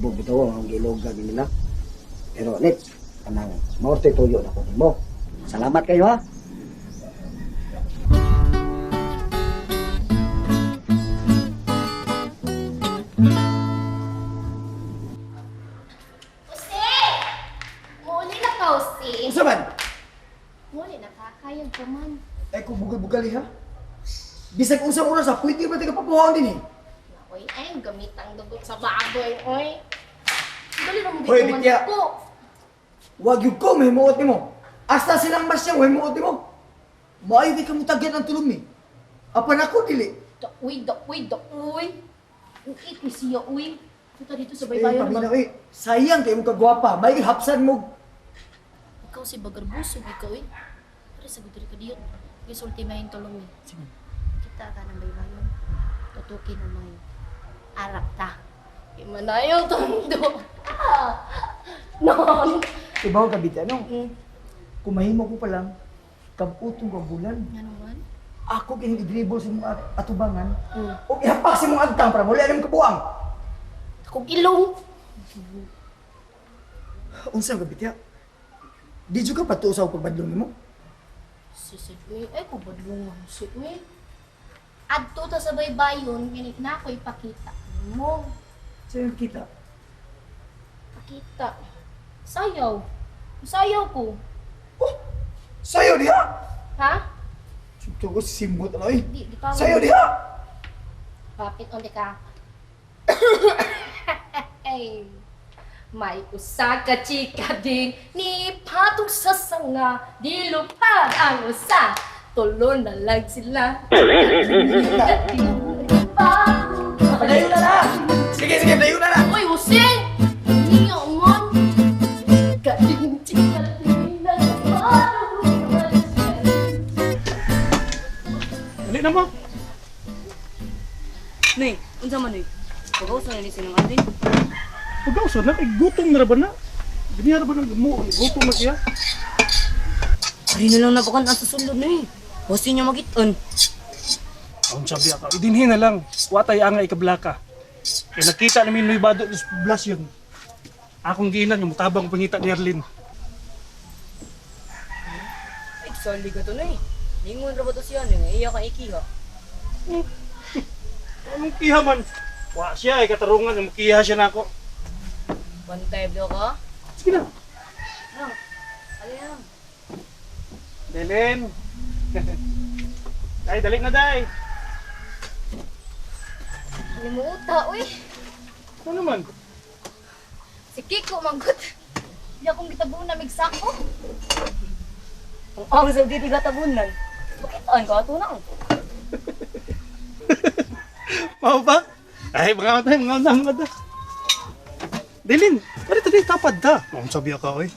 Libog bitaw ang gilogan nila. Pero Let, kanang mao to'y tuyo na ko nimo. Salamat kayo ha. Jose! Muuli na ka, Jose. Unsa man? Muuli na ka, kayag pa man. Ay kung bugal-bugal ha. Bisag unsang oras ha, pwede ba tayo papuhaon din eh? Oy, ay, gamit ang dugot sa baboy, oy. Dali na mo Hoy, dito man Bitya. ko. Wag yun ko, may muot nimo. Asta silang masyang, may muot nimo. Maayo kay kamutagyan ang tulong ni. Apan ako dili. Da, uy, da, uy, da, uy. Uy, ko siya, uy. Punta dito sa Eh, baybayon paminaw naman. eh. Sayang kay mong kagwapa. May hapsan mo. Ikaw si Bagarbusog, ikaw, eh. Pero sa gudri ka diyo. Gisulti may tulong ni. Kita ka ng baybayon. Tutukin na mayo. Arak ta. Imanayo, tondo. Ah! Non. Ibaw ka bitya no. Mm. Kumahimo ko pa lang, kabutong ka bulan. Nga naman. Ako kining i-dribble sa mong atubangan. Mm. O ihapak sa mong agtang para muli alam kabuang. Akong ilong. Unsa ka bitya? Di jud ka patuo sa pagbadlong nimo? Sisid, uy. Ay, kubadlong ang si, uy. Adto ta sa baybayon, ganit na ako ipakita mo. Sa yung kita. Pakita. Sayaw. Sayaw ko. Oh, sayo diha. Ha? Sugto ko simbot ano eh. Di, di pa. Sayo diha. Kapit onti ka. Ay, may usa ka chika din ni patong sa sanga, di lupad ang usa. Tulo na lang sila. Padayon na na. Sige, sige, padayon na na. Uy, Jose! Niyo man! Chika din, chika din, nagpatong. Dali na mo. Nay, unsa man eh? Pag-uso na ni sinang Alvin. Pag-ausod na, kay gutom na ra ba na? Ganyan ra ba na mo, gutom na siya? Ari na lang napakan ang susunod na eh. Basta niya magiton. Ang sabi ako, idinhin na lang. Watay ang ikablaka. Kaya nakita namin Nuy Bado sa poblasyon. Akong giinan, yung mutabang pangita ni Arlene. Ay, sali ka to na eh. Lingon ra ba to siya nga iya ka ikiha. Anong kiha man? Wa siya, ay katarungan, yung kiha siya na ako. Bantay blo ka? Sige na. Lang. Ali na lang. Belen. Day, dali na, day. Limuta, uy. Ano naman? Si Kiko, manggut. Hindi akong gitabunan na migsako. Ang ang sa dili ka tabunan. Pakitaan ka ato na. Mao ba? Ay, mga matay, mga mga mga. Dilin, pare to tapad da. Ang sabi ako, oy.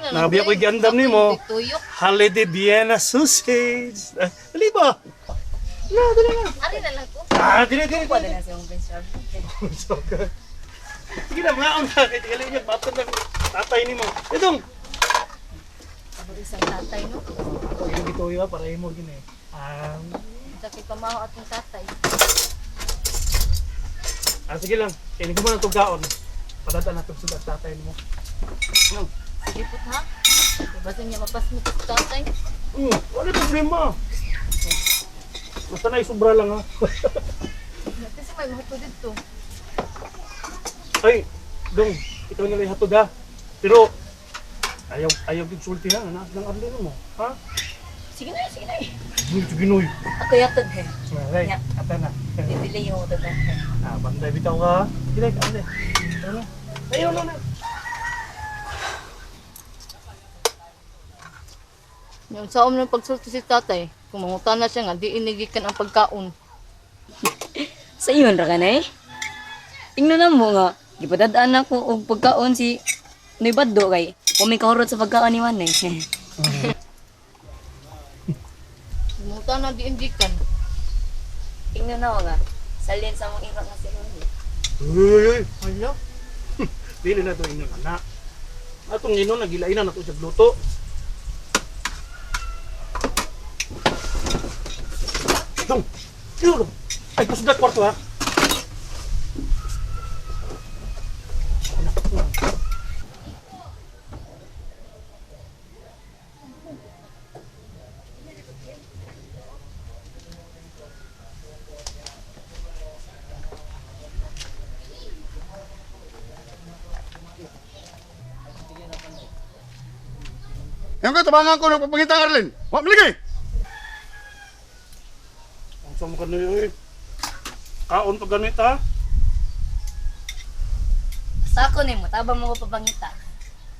Nabi ako'y giandam nimo. Tuyok. Holiday Vienna sausage. Ah, dali ba? Na, dali na. Ari na lang ko. Ah, dili, dili, Pwede dili. na siyang Prince Charming. So good. Sige na, mga unta. Kaya tigali niya, patod lang. Tatay nimo. Itong. Abo isang tatay, no? Ako, yung gituyo para imo gini. Sakit pamaho atong tatay. Sige lang. Kaya ko mo na tugaon. Padada na tug sa tatay nimo. No. Sige po, ha? Basta niya mapasmit sa tatay. Wala problema. Basta na isubra lang ha. Kasi may mahuto dito. Ay, dong, ikaw na lang hatod ha. Pero, ayaw, ayaw gid sulti ha, naas lang arlino mo. Ha? Sige na, sige na. Uy, sige noy. Ako yatod eh. Ay, Ya. ata na. Didili yung utod na. Ah, banday bitaw ka. Sige, ate. Ano? Ayaw na na. Yung sa ng pagsulti si tatay, kung mangutan na siya nga, di inigikan ang pagkaon. Sa iyon ra ka na eh. Tingnan na mo nga. Gipadadaan ako og pagkaon si Noy Baddo kay kung may kahurot sa pagkaon ni Manay. Mangutan na di inigikan. Tingnan na ako nga. Salin sa mong ira nga si Noy. Uy, uy, uy. Hala? Dili na to inyong anak. Atong ino nagilain na nato sa luto. Dong. Dong. Ay, kusda kwarto ha. Yung ka tabangan ko ng pagpangitang Arlen. Wa maligay. Ang sa mo kanoy oy. Kaon pa ganit ha. Sa ako ni mo, tabang mo ko pabangita.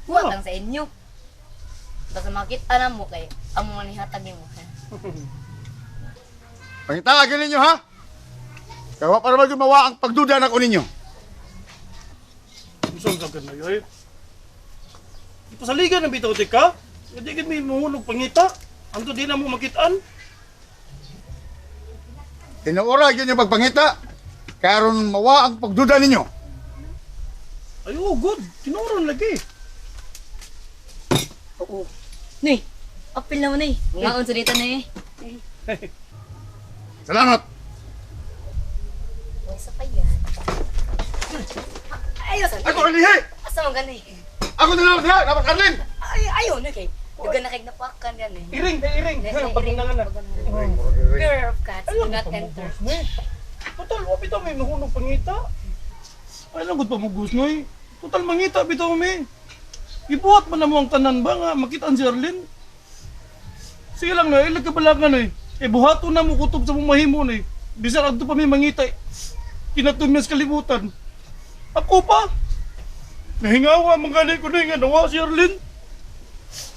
Huwag lang sa inyo. Basta makita na mo kay amo man ihatag nimo. Pangita agin ninyo ha. Kaya wa para naman mawa ang pagduda nako ninyo. Ang sa kanoy oy. Pasaligan ang bitaw ka. Hindi gid may muhulog pangita. Anto di na mo makitaan. Tinuora gyud yung pagpangita. Karon mawa ang pagduda ninyo. Ay, oh, good. Tinuron lagi. Oo. Nay, apil na mo nay. Ngaon sa dito nay. Salamat. Uy, sa pa yan. Ayaw sa. Ako alihi. Asa man gani? Ako na lang diha, dapat Arlen. Ay, ayaw na kay. Dugan na kay napakan yan eh. Iring, eh, iring. Pag-unangan na. Beware of cats, do not enter. Noy. Total, wa bitaw may mahulog pangita. Ay lang gud pa mo noy. Total mangita bitaw mi. Ibuhat man na mo ang tanan ba nga makitaan si Arlene. Sige lang noy, ilag ka balakan noy. E buhaton na mo kutob sa mong mahimo noy. Bisan adto pa mi mangita. Kinatum niya sa kalibutan. Ako pa. Nahingawa man gani ko noy nga nawa si Arlene.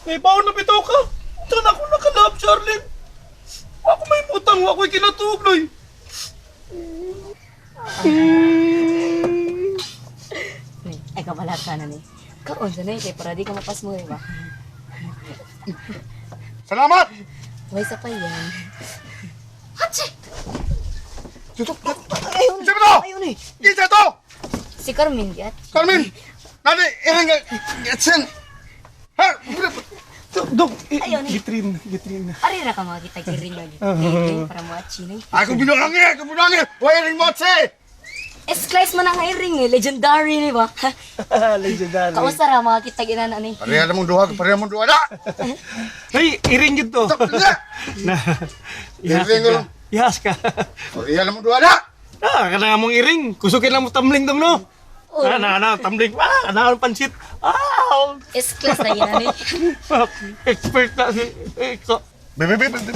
Naibaon na bitaw ka. Tan ako nakalab si Arlene. Ako may butang, ako'y kinatuog, Noy. Nay, ay kabalaka na ni. Kaon sa nay kay para di ka mapasmo di ba? Salamat. Uy, sa pa yan. Hatsi! Tutok. Ayaw Isa to. Ayaw na. Isa to. Si Carmen gyat. Carmen. Nani iring getsin. Ha? Dok, Ayaw, Noy. gitrin, gitrin. Ari ra ka makita kiring lagi. Kay para mo achi nay. Ako binuangi, ako binuangi. Wa iring motse. S-class man ang hiring eh. Legendary ni ba? Legendary. Kausa ra makakita ginana ni. Pareha na mong duha, pareha mong duha na. Hey, iring gid to. Stop na. Na. Ihas Iring ka. ko. Ihas ka. Pareha na mong duha na. Ah, kana mong iring. Kusukin lang mo tumbling dong no. Oh. Ah, na, na, tumbling. Ah, na, ang pansit. Ah, S-class na ginana ni. expert na si Eko. Bebe, bebe, bebe.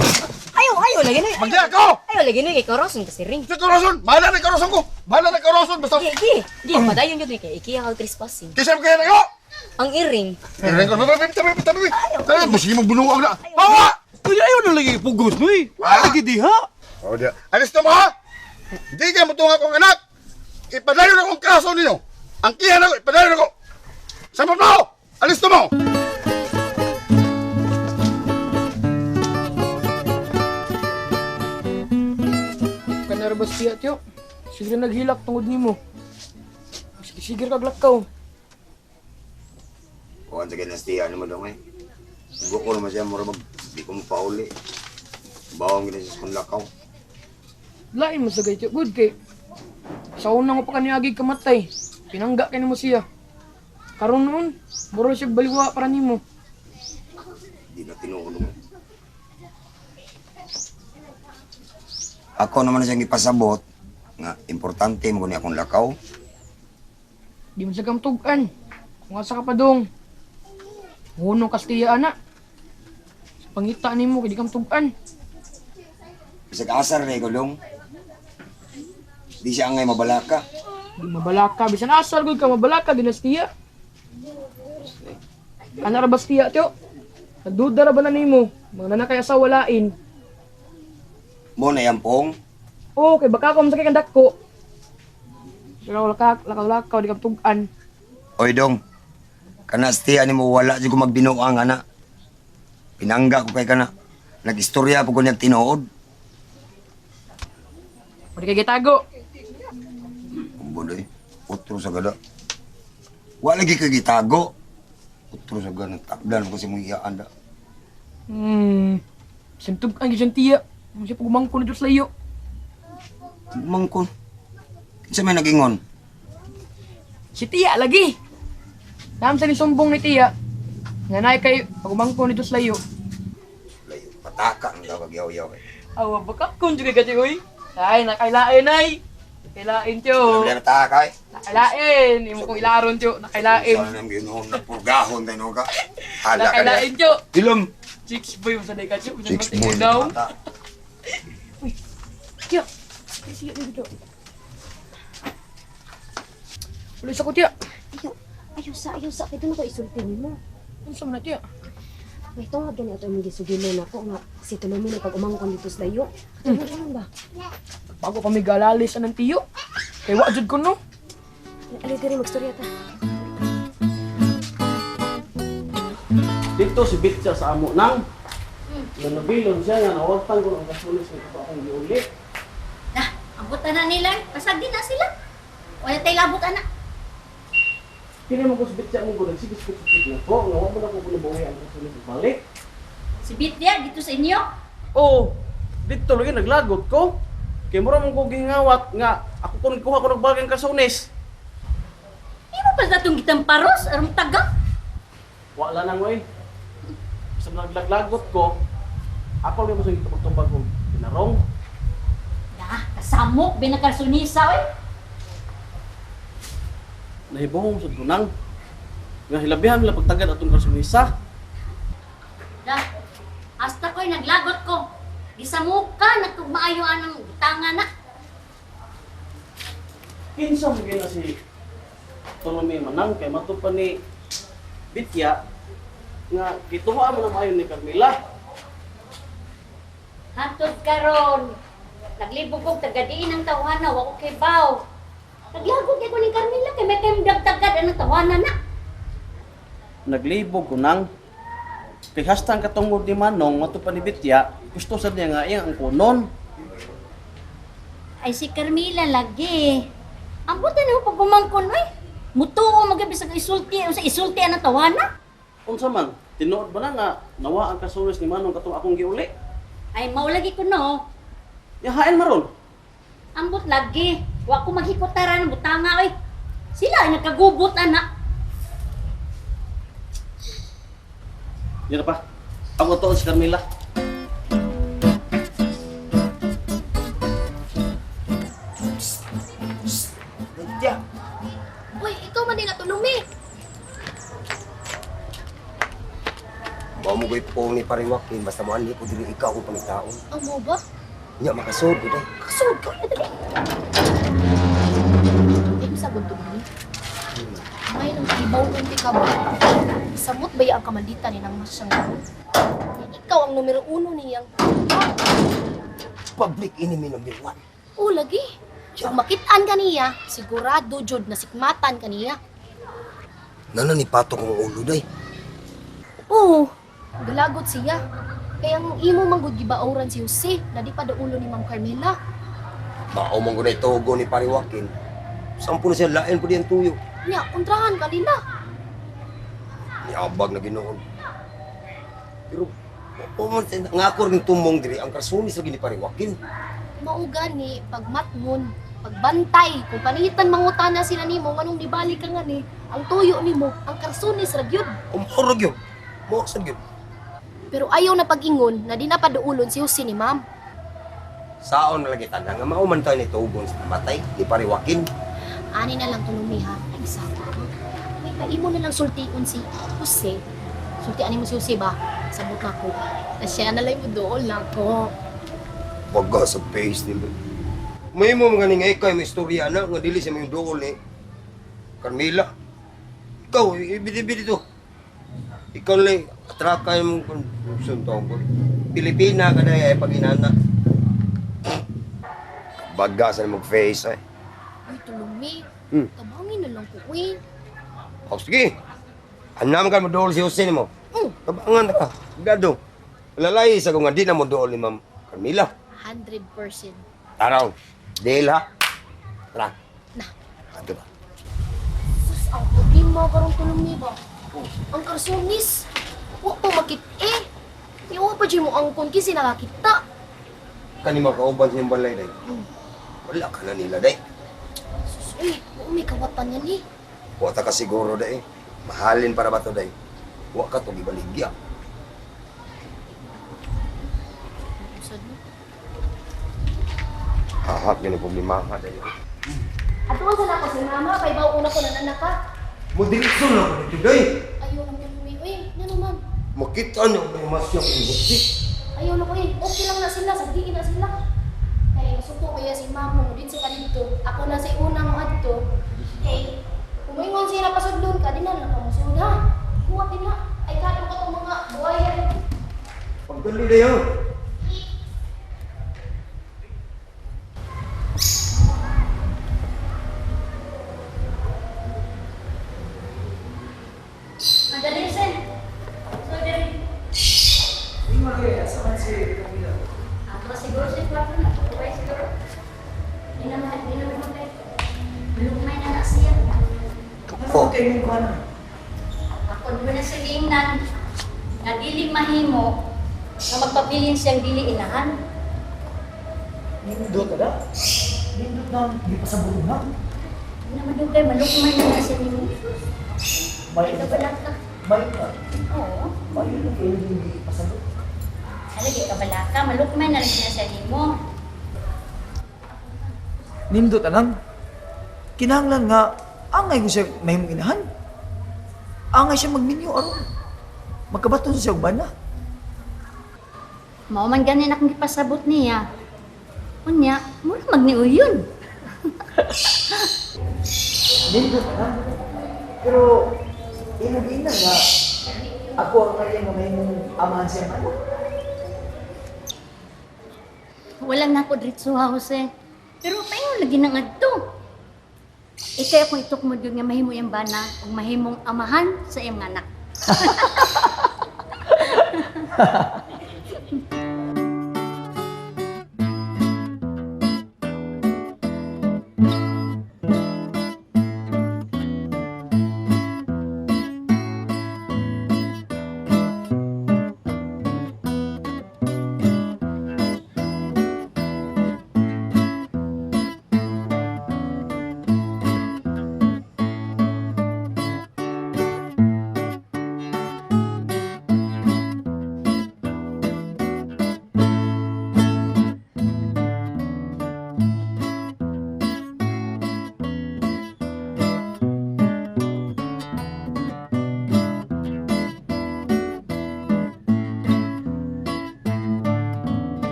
Ayaw, ayaw lagi ni. Magdiya ko. Ayaw lagi ni kay Koroson kasi ring. Sa koroson, bahala na koroson ko. Bahala na koroson basta. Gi, gi. Gi, padayon gyud ni kay ikiya kag trespassing. Kisa mo kaya na ko. Ang iring. Iring ko. Bebe, bebe, tabi, tabi. Tabi, busi mo bunuang na. Bawa! Kuya, ayaw na lagi pugos, noy. Wala lagi diha. Oh, dia. Alis na mo ha! Hindi ka mutunga akong anak! Ipadayon akong kaso ninyo! Ang kihan ako, ipadayon ako! Sa mo! Alis na mo! Kanarabas tiya tiyo. Sige naghilak tungod nimo. Sige sige kag lakaw. Kuhan sa ginastiya naman dong eh. Buko naman siya, mura mag, di ko mapauli. Bawang gina siya sa lakaw. Lain mo sa tiyo good kay. Sa una ko pa kaniagi kamatay. Pinangga kay nimo siya. Karon noon, mura siya baliwa para nimo. Di na tinuod mo. Ako naman siyang ipasabot nga importante mo ni akong lakaw. Di man siya kamtugan. Kung asa ka pa dong. Hunong kastiya ana. Sa pangita nimo kay di kamtugan. Bisag asar na ikaw dong. Di siya angay mabalaka. Di mabalaka bisan asal gud ka mabalaka dinastiya. Ana ra bastiya tiyo. Nagduda ra ba na nimo? Mga nanakay asawa lain. Mo na yan pong. Oo, kay baka ko masakit ang dako. Lakaw lakaw lakaw lakaw di kamtugan. Oy dong, kanastiya ni mo wala jud ko magbinuang ana. Pinangga ko kay kana. Nag-istorya po ko niyang tinuod. Pwede kay gitago. Kumbuloy, utro sa gada. Wala lagi kay gitago. Utro sa gada, takdan ko si mong iyaan da. Sintug ang gyud tiya. Mo siya pagumangko na Diyos layo. Mangkon. Kinsa may nagingon? Si tiya lagi. Dam sa ni sumbong ni tiya. Nga naay kay pagumangko ni Diyos layo. Layo, pataka ang tawag yaw-yaw. Eh. Awa baka kun jud kay oy. Ay nakailain ay. Kailain, tiyo. Wala na ta kay. Nakailain. Imo kong ilaron, tiyo. Nakailain. Sa nang Ginoo na purgahon tayo no ka. Hala ka. Nakailain, tiyo. Ilom. Chicks boy, sa ka, tiyo. Six boy. Daw. Mata. Tiyo. Sige, dito. Ulo sa ko, tiyo. Ayo, ayo sa kay ko isulti nimo. Unsa man na, tiyo? May tungod gani ato imong gisugilon nako nga si Tolomi na pag umangkon dito sa dayo. Katulad ba? Bago pa may galali sa ng tiyo. Kay wa jud ko no. Ali diri magstorya ta. Dito si Bitsa sa amo nang. Nanabilon siya nga nawagtan ko ang kasulis nga ito akong giuli. Nah, ambot na nila. Pasag din na sila. Wala tay labot ana. Kini mo ko si Bitsa mo ko nagsigis-sigis na ko nga wa mo na ko kunabuhi ang kasulis balik. Si Bitya dito sa inyo. Oo, dito lagi naglagot ko. Kay mura man ko gihingawat nga ako kun kuha ko nagbalik ang kasunis. Imo pa sa atong gitamparos aron taga. Wala nang oy. Sa naglaglagot ko, ako lang mo sa gitubag-tubag ko pinarong. Nah, kasamok binakarsunisa oy. Nahibuhong sad ko nang nga hilabihan nila pagtagad atong kasunisa. Dah. Hasta ko'y naglagot ko. Gisamuka nagtugmaayo anang tanga na. Kinsa mo gina si Tolome Manang kay mato pa ni Bitya nga gituwa mo na maayo ni Carmela. Hantod karon. Naglibog kog tagadiin ang tawhana, wa ko kay baw. Naglagot kay ko ni Carmela kay may kayong dagtagad anang tawhana na. Naglibog ko nang kay hasta ang katungod ni Manong mato pa ni Bitya gusto sad niya nga iyang ang kunon. Ay si Carmela lagi. Ambot na nimo pag umangkon oy. Mutuo magabi sa isulti sa isulti anang tawhana. Unsa man tinuod ba na nga nawa ang kasulis ni Manong katong akong giuli? Ay mao lagi ko no. Yahain maron. Ambot lagi. Wa ko maghikutaran ang butanga oy. Sila ay nagkagubot ana. Yan na pa. Ako to si Carmela. Tiya. Uy, ikaw man din natulumi. Mao mo ko'y pong ni pariwakin basta mo anhi ko dili ikaw akong pangitaon. Ang mo ba? Nya makasod ko day. Kasod ka na dali. Ay, sagot to ni. May nang ibaw unti ka ba? Samot ba ang kamaldita ni nang masyang gawin? Ikaw ang numero uno niyang. Public enemy number one. Oh, lagi. Kung makitaan ka niya, sigurado jud na sikmatan ka niya. Nana ni patok ang ulo day. Oo, galagot siya. Kaya ang imo manggod gibaoran si Jose, na di pa daulo ni Ma'am Carmela. Mao man gud togo ni pariwakin. Sampo na siya lain po diyan tuyo. Nya, kontrahan ka nila. Niabag na Ginoo. Pero o man nga ako rin tumong diri ang karsunis lagi ni pariwakin. Mao gani pagmatngon, pagbantay, kung panitan mangutana sila nimo nganong nibalik ka nga ni, ang tuyo nimo, ang karsunis ra gyud. Umorog yun. Mao sad yun. Pero ayaw na pag-ingon na di na paduulon si Jose ni Ma'am. Saon na lagi tanan nga mao man tayo ni tugon sa namatay ni pariwakin. Ani na lang tulumi ha, ay sawa. May paimo na lang sultion si Jose. Sultian nimo si Jose ba? Sabot na ko. Na siya na lang mo dool na ko. Baga sa face nila. May mo mga nga ikay may istorya na nga dili sa mga dool ni Carmela. Ikaw, ibidi-bidi to. Ikaw lang, atraka yung suntong ko. Pilipina ka na ay pag-inana. Baga sa mag-face ay. Ay tulumi. Tabangin na lang ko, uy. O sige. Anam ka mo dool si Jose nimo. Tabangan na ka. Gado. Lalay sa kung nga di na mo dool ni Ma'am Carmela. 100%. Taraw. Deal ha. Tara. Na. Ato ba? Sus, ang problema karong tulumi ba? Ang karsunis. Wa pa makit eh. Iwa pa dyan mo angkon kasi nakakita. Kani makauban sa iyong balay day. Wala ka na nila day. Sus, uy, wa may kawatan yan eh. Wa ta ka siguro day. Mahalin para ba to day? Wa ka to gibaligya. Usad mo. Hahak gani problema ha day. Atuan sa nako si mama kay bawo una ko nanak ka. Mo diretso na ko dito, day. Ayaw lang tulumi. Uy, nga naman. Makita niyo ang masya kong gusti. Ayaw na ko eh. Okay lang na sila, sagdiin na sila. Kay masuko kaya si mama mo dito sa dito. Ako na sa unang mo adto. Kay kung moingon sila pasudlon ka, di na lang ka mosunod ha. Huwag din na. Ay kato ka tong mga buhayan. Pagdali na yun. Madali sen. So diri. Di man kaya, asa man si Camila? Ako siguro si kwarto na. Tuway siguro. Di naman, di naman kay. Malumay na na siya. Ano kay mong kuha na? Ako doon na sa giingnan nga dili mahimo nga magpabilin siyang dili inahan. Nindot ka na? Nindot na, di pa sa bulong na. Di naman doon kay malukmay na na siya nimo. May Ito pala ka. May ka. Oo. May na kayo hindi pa sa bulong. Alagi ka bala ka, malukmay na lang na siya nimo. Nindot anang. Kinahanglan nga, angay ko siya mahimong inahan. Angay siya magminyo aron. Magkabaton siya og bana. Mao man ganin akong gipasabot niya. Unya, mura magniuyon. Nindot anang. Pero, inuginan nga, ako ang kaya nga mahimong amahan siya anak. Walang nako diretso ha, Jose. Pero paingon lagi na ngadto. Ikay akong itukmod yun nga mahimo yung bana ug mahimong amahan sa iyang anak.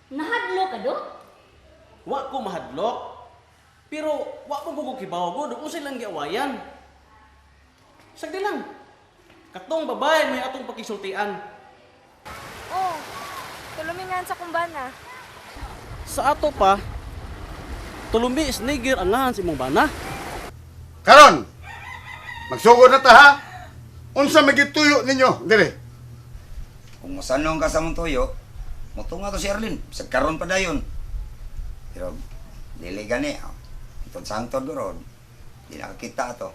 Nahadlo ka do? Wa ko mahadlok. Pero wa mo ko kibaw gud unsa lang giawayan. Sagdi lang. Katong babae may atong pakisultian. Oh, tulumingan sa kumbana. Sa ato pa, tulumbi snigger ang ngahan sa imong bana. Karon, magsugod na ta ha. Unsa magituyo ninyo dire? Kung masanong ka sa mong tuyo, mutunga to si Arlene. Sa karon pa dayon. Pero, dili gani. Oh. Itong sangtod ron, di nakakita to.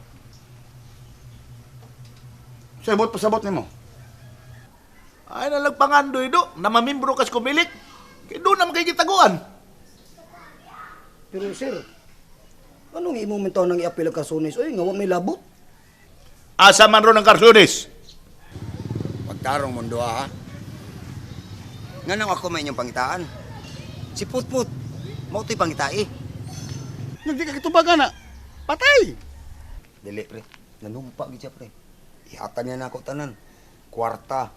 Sabot pasabot nimo. Ay nalagpangandoy do, na mamimbro kas kumilik. Kay doon na makikitaguan. Pero sir, anong imong mintaw nang iapil ang kasunis? Uy, nga wa may labot. Asa man ron ang karsunis? Pagtarong mundo ha. Nganong ako may inyong pangitaan? Si Putput, mao to'y pangitai. Nagdi ka kitubagan na. Patay. Dili pre, nanumpa gid siya pre. Ihatag niya na ako tanan. Kwarta,